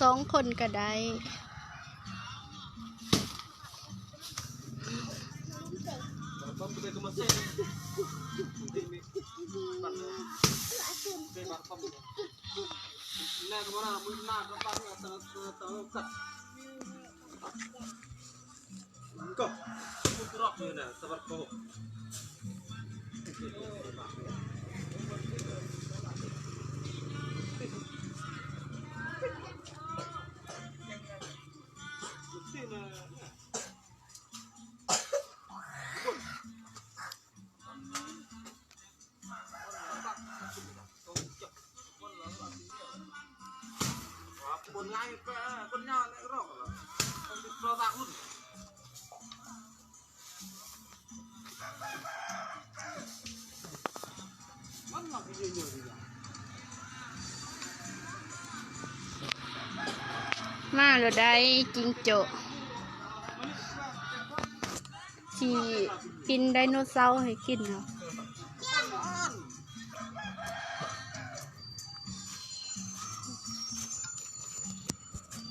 ສອງຄົນກໍໄດ້. ມາແລ້ວໄດ໋ຈິງໂຈ້ ຊິປິ່ນໄດໂນເສົາໃຫ້ກິນເນາະ.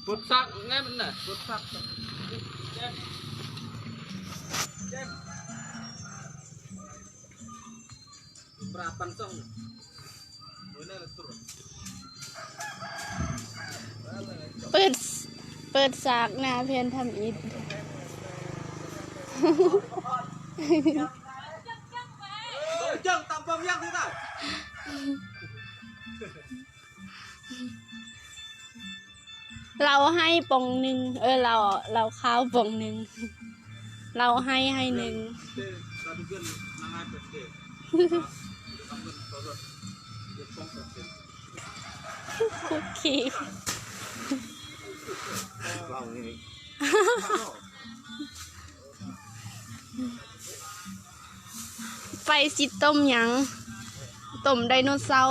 ບົດສັກແນ່ມັນນະ ບົດສັກ ປາປັນສອງ ເປີດ ເປີດສາກໜ້າແຜ່ນທຳອິດ. ເຫຼົ້າໄຮ່ປ່ອງໜຶ່ງ ເອີ ເຫຼົ້າ ເຫຼົ້າຂາວປ່ອງໜຶ່ງ ເຫຼົ້າໄຮ່ໄຮ່ໜຶ່ງ. ໂອເຄ. ໄປຊິຕົ້ມຫຍັງ? ຕົ້ມໄດໂນເສົາ.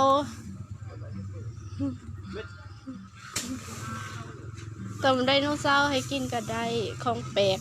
ຕົ້ມໄດໂນເສົາໃຫ້ກິນກໍໄດ້ ຂອງແປກ.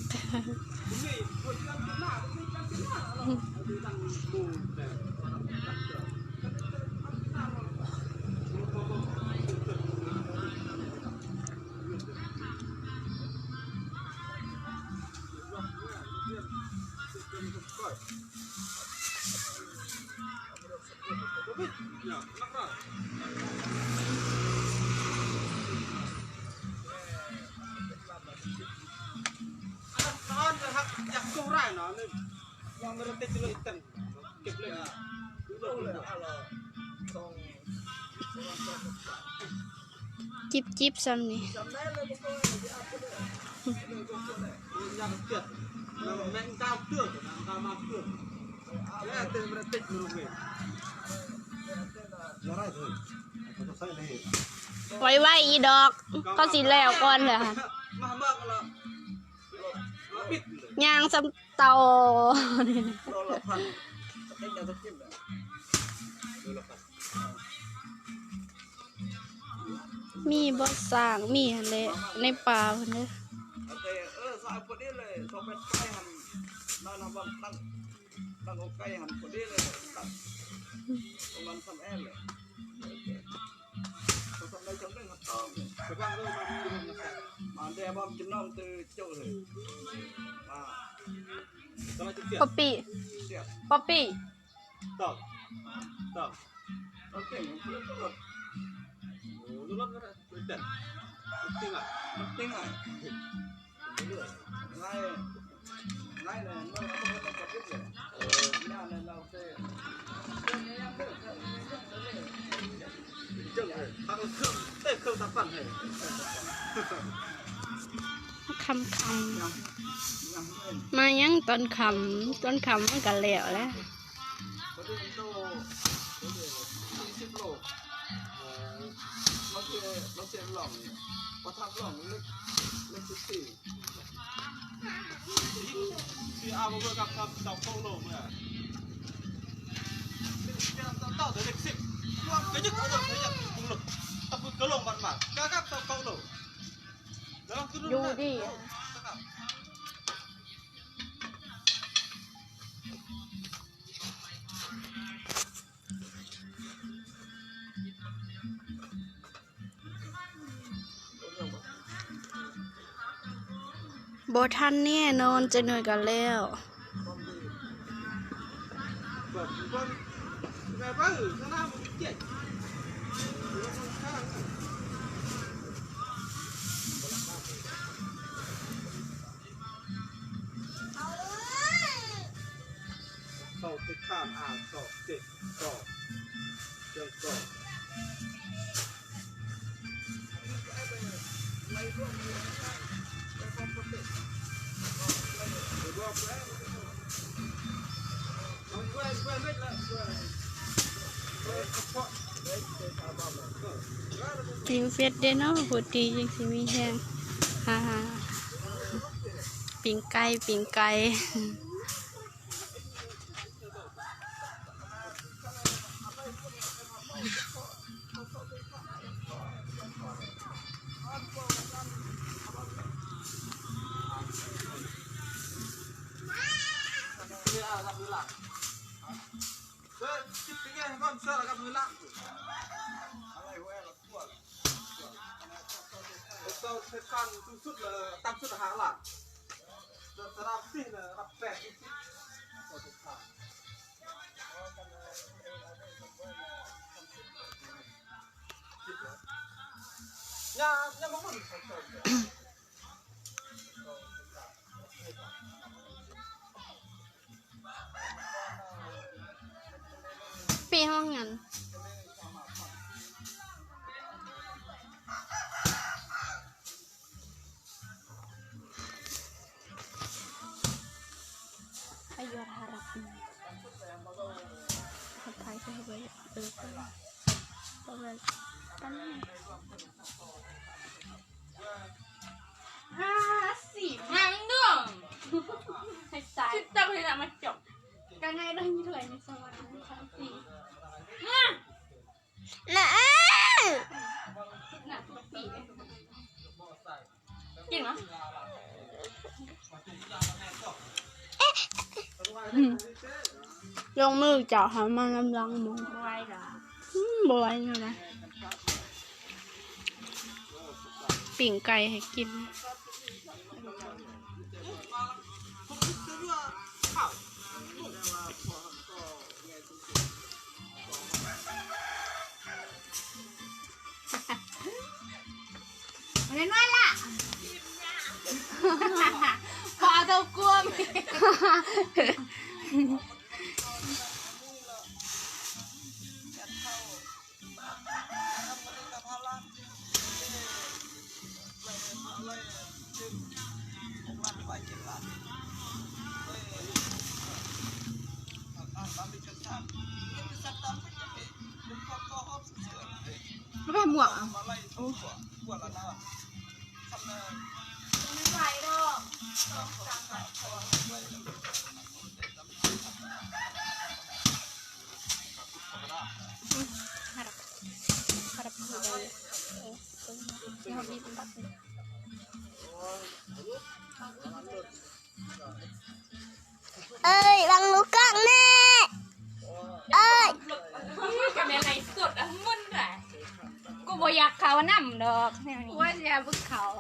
ຈິບໆ ສ່ຳນີ້. ໄວໆ ອີ່ດອກ ເຂົາຊິແລ້ວກ່ອນແລ້ວຫັ້ນ. ຍ່າງສ່ຳເຕົ່າ. ໂລລະພັນ ເປັນຫຍັງຈະກິນນະ? ໂລລະພັນ. ມີບໍ່ຊ້າງ? ມີຫັ້ນແຫຼະ ໃນປ່າພຸ້ນເດີ. ໂອເຄ ເອີ ສາຍພໍດີເລີຍ ສອງແມັດໄປຫັ້ນ ນອນນຳບັງຕັ້ງ ຕັ້ງອົກໄກ່ຫັ້ນພໍດີເລີຍ ຕັ້ງປະມານສາມແອນເລີຍ. ໂອເຄ ສອງສາມໄດ້ຈຳເລື່ອງຮັບຕ້ອງ ມາແດ່ບອມກິນນ້ອງຕື່ໂຈເລີຍ ມາ. ປອບປີ້ ປອບປີ້. ຕອບ ຕອບ ໂອເຄ ລົດ ລົດ ລົດ ລົດ ຕິງອ່ະ ຕິງອ່ະ ງ່າຍ ງ່າຍເລີຍ ເມື່ອເຮົາບໍ່ໄດ້ປະຕິດເລີຍ ເອີ ຍາກເລີຍ ເຮົາເຊ ເຈີເລີຍ ພັກເຄື່ອງ ເອີ ເຄື່ອງຕັດປັ້ນໃຫ້ ຄ່ຳໆ ມາຫຍັງຕອນຄ່ຳ ຕອນຄ່ຳມັນກະແລ້ວແຫຼະ. ຢູ່ດີ. ເ ບໍ່ທັນແນ່ນອນ ຈັກໜ້ອຍກໍແລ້ວ. ປີ້ງເຟດເດ້ເນາະ ຜູ້ຕີຈັ່ງຊິມີແຮງ. ອ່າ ປີ້ງໄກ່ ປີ້ງໄກ່. ປີ້ຫ້ອງຫຍັງ? ອາຍຸ ອາດ ຮາບ ຂອບໃຈເດີ ເອີ ປະມານ ປະມານ ຫ້າສິບ ນາງເນາະ ໃຫ້ຕາຍ ສິບ ຕັກເລີຍນະ ມາຈົບ ກະງ່າຍດອກ ມີຖ້ວຍໃນສະຫວັນ ສາມສີ່ ນະ ນະ ສີ່ ກິນເນາະ ລົງມືເຈົ້າຫາມານຳຫຼັງໝໍ ບໍ່ໄຫວດອກ ອືມ ບໍ່ໄຫວແນວໃດ ປີ້ງໄກ່ໃຫ້ກິນ. ເຫັນວ່າລະ ພໍເທົ່າກວມ. ແມ່ໝວກ ໂອ້ ເອີຍ ບັງລູກກ້ອງແນ່ ເອີຍ ກະແມ່ນໄລສົດອັນມັນໄດ ກູບໍ່ຢາກເຂົ້ານຳດອກແນວນີ້ ໂອ້ຍ ຢ່າເບິ່ງເຂົາ.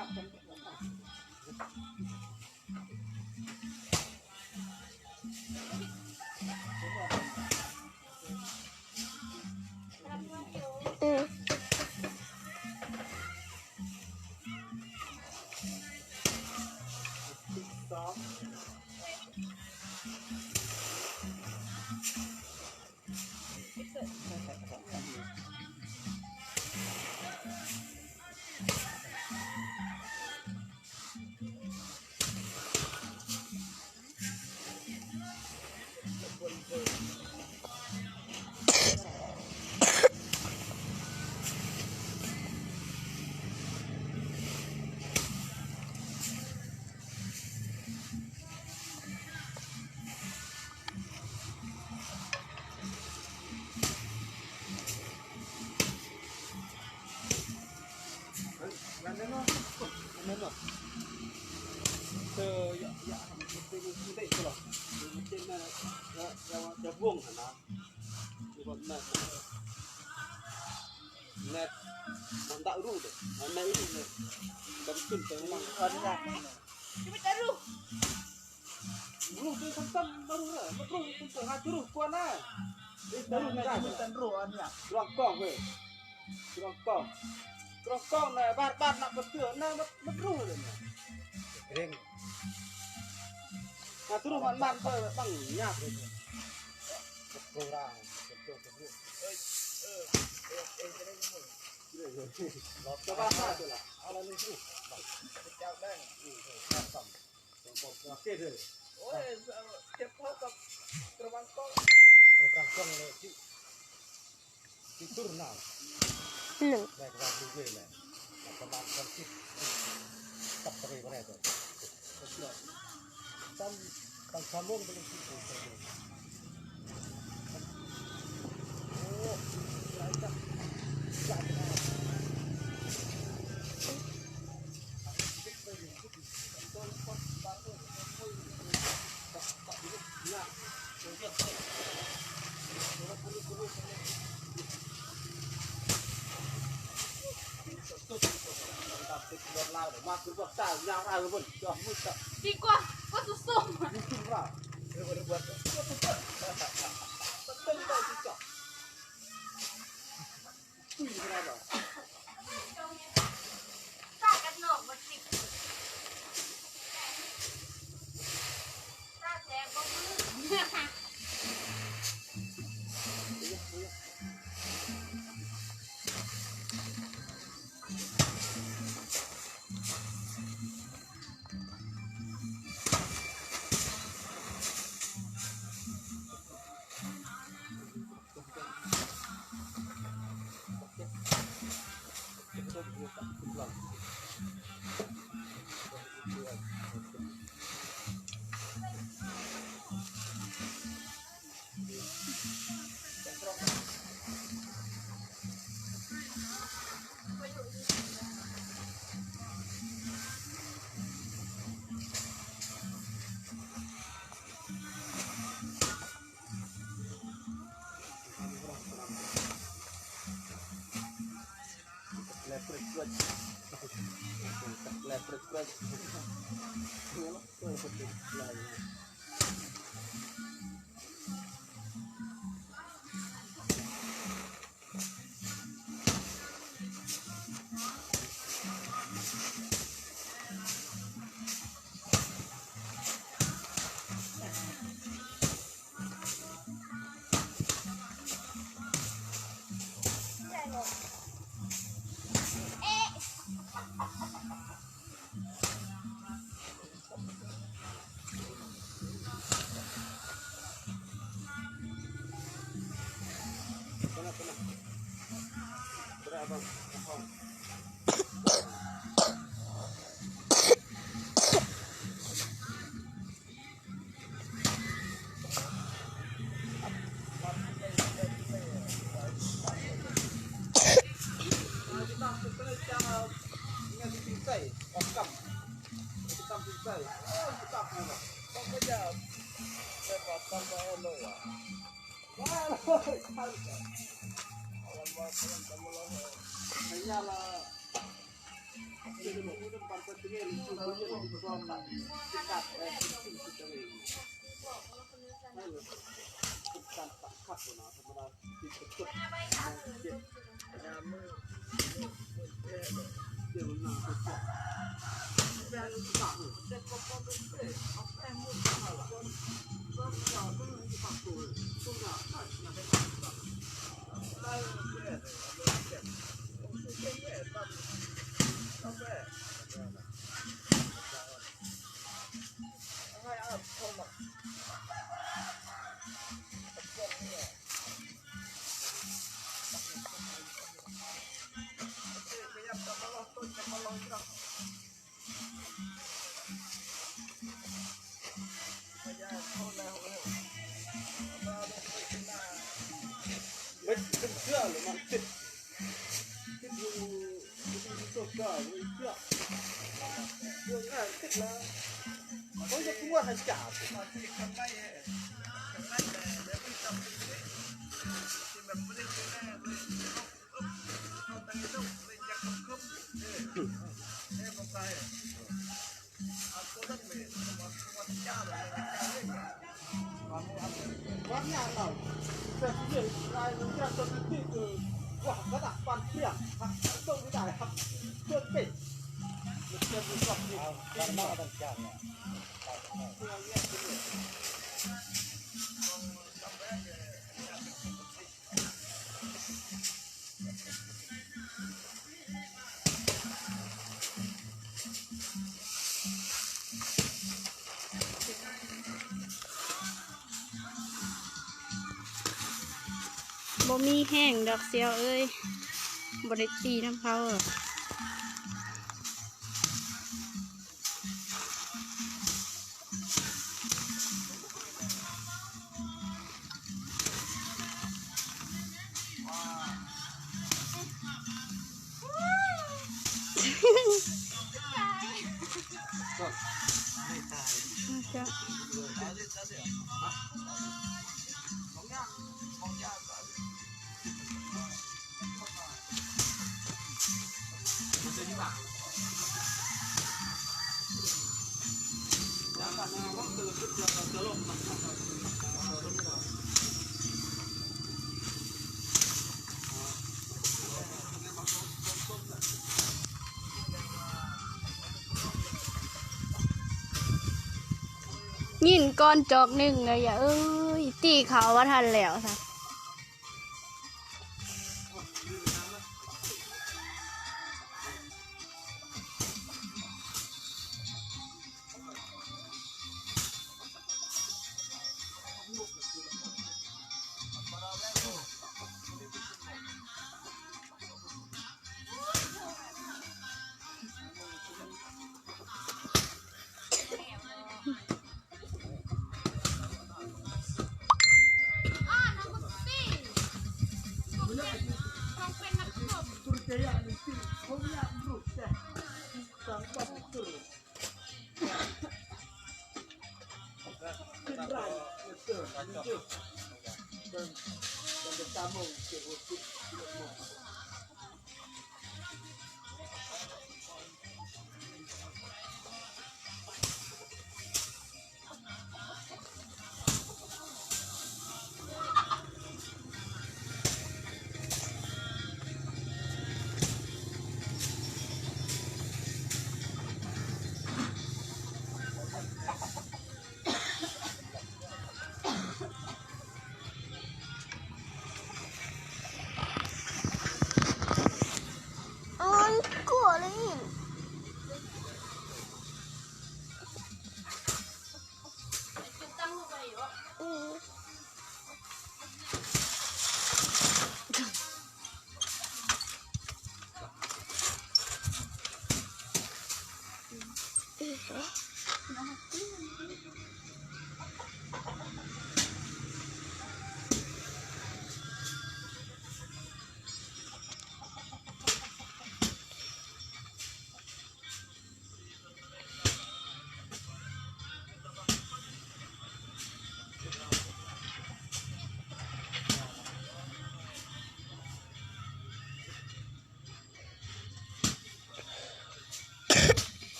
ອືມ Ruh tu tentang baru lah. Ruh tu tentang hati ruh kuat lah. Dia baru nak jalan. Tentang ruh anak. Rongkong weh. Rongkong. Rongkong na bar bar nak betul na mat ruh dia na. Kering. Hati ruh man man tu bang nyap. Betul lah. Betul betul. Coba satu lah. Ala lucu. Kejap dah. Rongkong. ໂອ້ຍ ເຈັບເທົ່າກັບກະບັງກອງ ກະບັງກອງເລີຍ ຈຸ ຈຸຕຸນາວ ໜຶ່ງ ໄດ້ກະບັງດູເວຍແຫຼະ ປະມານສາມສິບ ຕັບຕະເວຍບໍ່ໄດ້ຕົວ ຕັ້ງ ຕັ້ງສາມໂມງໄປເລີຍ ໂອ້ ຫຼາຍຈັງ ຫຼາຍຈັງ. ດີກວ່າ ກວ່າສຸດໆ. ເຮັດເປັນເສື້ອ ຫຼືມັນຕິດ ຕິດຢູ່ ຕິດຢູ່ໂຕກາ ເປັນເສື້ອ ເລື່ອງງານຕິດລະ ເຂົາຈະກວດໃຫ້ຈັບ. ບໍ່ມີແຮງດອກສ່ຽວເອີຍ ບໍ່ໄດ້ຕີນຳເຂົາ. ຍິງກ່ອນຈອກໜຶ່ງເລີຍ ເອີຍ ຕີເຂົາບໍ່ທັນແລ້ວຊະ.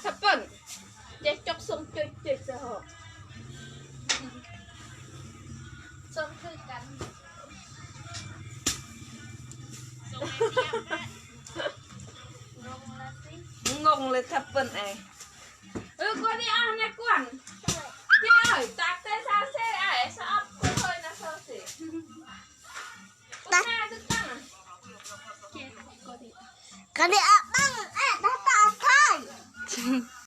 ສະເປິ້ນ ເຈກຈົກສົ່ງຈຸ້ຍໆ ສະເຫາະ ສົ່ງຄືກັນ ງົງເລີຍ ສະເປິ້ນເອີຍ.